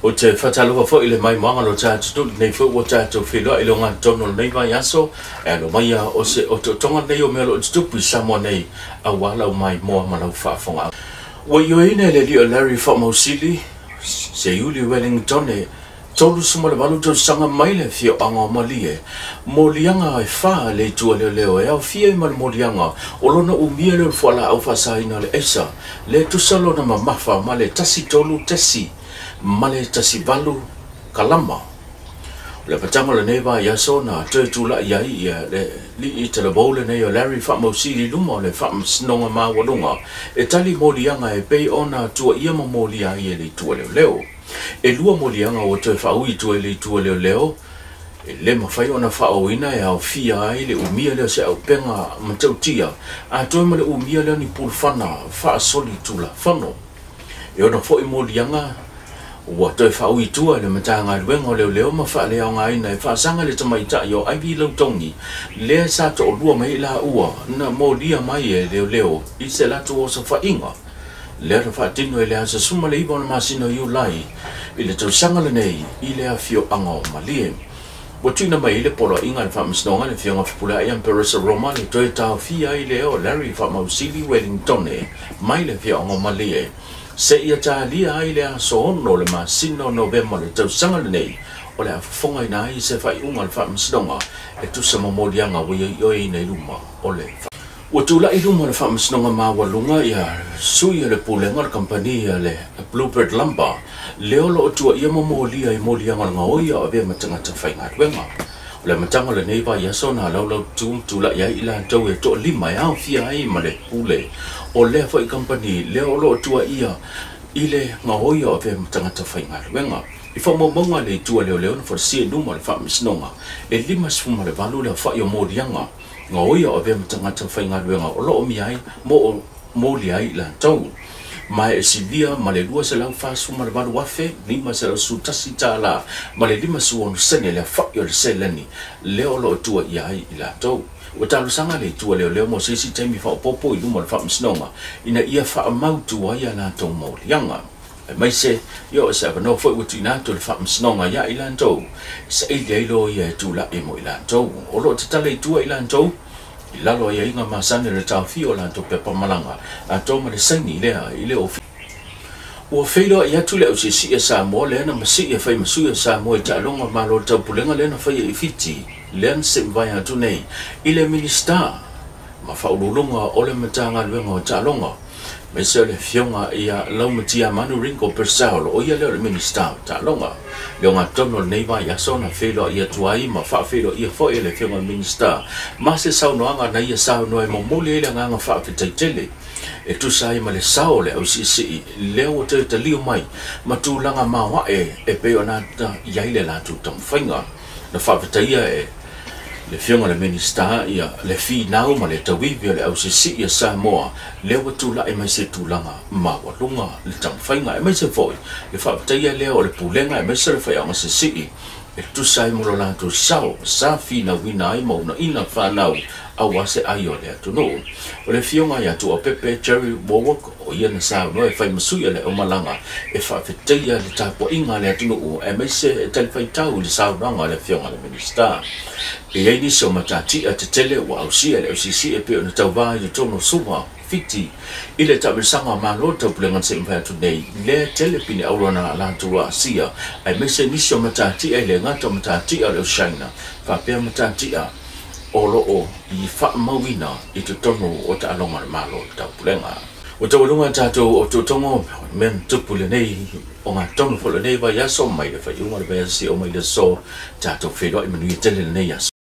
O te whatalofa foi le mai moanga lo tātou tuli nei foi o tātou whiloa i lo ngā tono nei vai aso e alo mai o se o to tonga nei o mea lo tutupu i Samoa nei a wala o mai moa ma lau whaafonga. Ua ioina le lio Larry Faamausili se Iuli Wellington e 38 tausaga mai le afioaga o Malie moliaga e fa le itu a leoleo e aofia i ma le moliaga o lona umia lea o le fualaau faasaina o le aisa le tusa lona mamafa ma le 13 ma le 18 kalama. O le patanga o lenei vaiaso na toe tula'i ai ia le li'i talavou lenei o Larry Faamausili i luma o le faamasinoga maualuga e tali moliaga e pei ona tuaia ma molia ai e le itu a leoleo. E lua moliaga ua toe faaui i tua i le itu a leoleo e le mafai ona faaoina e aofia ai le umia lea o se aupega matautia atoe ma le umia lea o ni pulufana faasoli tulafono. E ona fo'i moliaga ua toe faaui i tua i le Matagaluega o Leoleo ma faaleaogaina e faasaga le tamaita'i o Ivy Lautogi lea sa to'alua mai ai laua na molia mai e leoleo i se latou osofaiga lea na faatino i le aso 19 o le masina o Iulai i le tausaga lenei i le afioaga o Malie. Ua tuuina mai ai le poloaiga a le Faamasinoga i le Afioga Fepuleai Amperesa Roma le toe taofia ai lea o Larry Faamausili Wellingtone mai le afioaga o Malie seia talia ai le aso 6 o le masina o Novema o le tausaga lenei o le a fofogaina ai se faaiuga a le Faamasinoga e tusa ma moliaga ua ioioeina i luma o le. Ua tula'i i luma o le Faamasinoga Maualuga ia sui o le pulega o le kamupani a le Bluebird Lumber lea o loo tuaia ma molia i moliaga o le gaoi a o avea ma tagata faigaluega. O le amataga o lenei vaiaso na laulau tu ma tula'i ai i latou e to'alima e aofia ai ma le pule o lea fo'i kamupani lea o loo tuaia i le gaoi o avea ma tagata faigaluega. I faamaumauga a le itu a leoleo na folasia i luma o le Faamasinoga e 58 le aofa'i o moliaga gaoi o avea ma tagata faigaluega o loo omia ai mo molia ai i latou ma e silia ma le $248,511 tālā ma le 56 sene le afa'i o le seleni lea o loo tuaia ai i latou. Ua talosaga le itu a leoleo mo se isi taimi faaopoopo i luma o le Faamasinoga ina ia faamautu ai a latou moliaga. Aemaise ia o se avanoa foi ua tuuina atu e le Faamasinoga ia i latou e saili ai loia e tula'i mo i latou. O loo tatala i tua i latou i lalo aiaiga masani o le taofia o latou pepa malaga atoa ma le saini lea i le ofisa. Ua feiloai atu le ausiasii a Samoa lea na masii e fai ma sui o Samoa i taaloga o Malo o le Taupulega lea na faia i Fiti lea na se'i mavae atu nei i le Minisita ma faauluuluga o le Matagaluega o Taaloga aemaise o le afioga ia Laumatiamanu Ringo Purcell, o ia lea o le Minisita o Taaloga. Le ogatotonu o lenei vaiaso na feiloai atu ai ma faafeiloaia foi e le afioga i le Minisita ma se saunoaga na ia saunoa e momoli ai le agaga faafetai tele e tusa ai ma le sao o le ausiisii lea ua toe taliu mai ma tulaga maoae e pei ona i ai le latou taumafaiga. Na faafetaia e le afioga i le Minisita ia le finau ma le tauivi o le ausiisii a Samoa lea ua tula'i mai se tulaga maualuga le taumafaiga, aemaise foi le faafetaia lea o le pulega aemaise le faiaoga sisii e tusa ai mo lo latou sao sa finauina ai ma uunaina fanau aua se ai o le atunuu. O le afioga ia Tuapepe Jerry Warwick o ia na saunoa e fai ma sui o le aumalaga e faafetaia le tapuaiga a le atunuu aemaise e talifaitau i le saunoaga a le afioga i le Minisita. E i ai nisi o matatia tetele ua ausia e le ausiisii e pei ona tauvā i totonu o Suva, Fiti i le taamilosaga o Malo Taupulega na se'i mafai atu nei lea tele pine auro na latou aasia aemaise nisi o matatia e le gata o matatia o le China faapea matatia o loo i faamauina i totonu o taaloga o le Malo o le Taupulega. Ua taualuga tatou o totogo mea na tupu lenei ogatotonu foi lenei vaiaso mai le faaiuga o le vaiaso seia oo mai le aso tatou feiloai manuia tele lenei aso.